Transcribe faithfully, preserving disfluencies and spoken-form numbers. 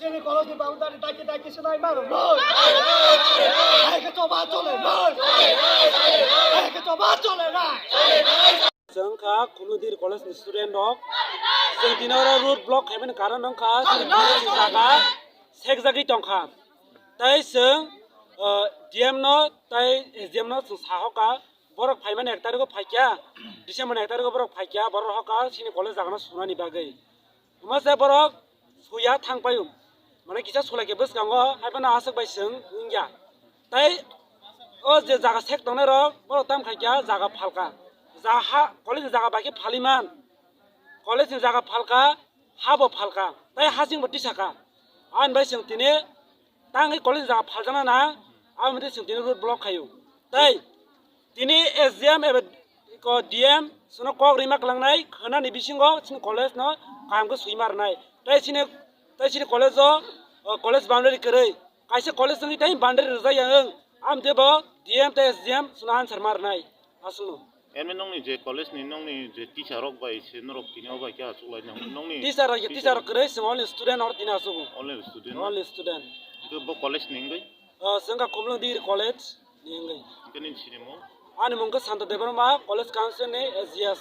Chini college ni boundary daki daki se nai mano. Hai ke choba chole nai. Hai ke choba chole nai. Chwng kha Khumulwng Degree College ni student rok. Chwng tini oro road block khaimani karon wngkha chini college ni jaga sekjagwi tongkha. Tai chwng, uh, D M no tai S D M no chwng sahoka, borok phaimani ek tarikh o phaikya, December ni ek tarikh o borok phaikya, borok hoka chini college jaga no sunani bagwi. Masa borok suya thang paio. Mane kisa sulai ke bwskango, hai phano aswk bai chwng wngya. Tai o je jaga sek tongnai rok, borok tam khai kya jaga phalka. Ja ha, college ni jaga bai khe phaliman. College ni jaga phalka, ha bo phalka. Tai hasing bo tisaka. Ani bai chwng tini tangwi college ni jaga phaljakna na, abo mothe chwng tini road block khaio. Tai tini S D M eba ko D M sono kok rima klangnai khwnani bisingo chini college no kaham khe swima rwnai. Tai chini, tai chini college o, o, college boundary kwrwi. Kaisa college wngwi tai boundary rwjak ya wng. Amtwi bo D M tai S D M sono answer ma rwnai. Aswkno. Eme nongni je college ni nongni je teacher rok bai se norok tini o bai khe achuk lai nong nongni teacher rok, teacher rok kwrwi, chwng only student or tini achuk. Only student. Only student. Hwnkhe bo college ni wngwi? Ah, chwng kha Khumulwng Degree College ni wngwi. Hwnkhe nini sinimung? Ani mung khe Santo Debbarma, College Council ni S G S.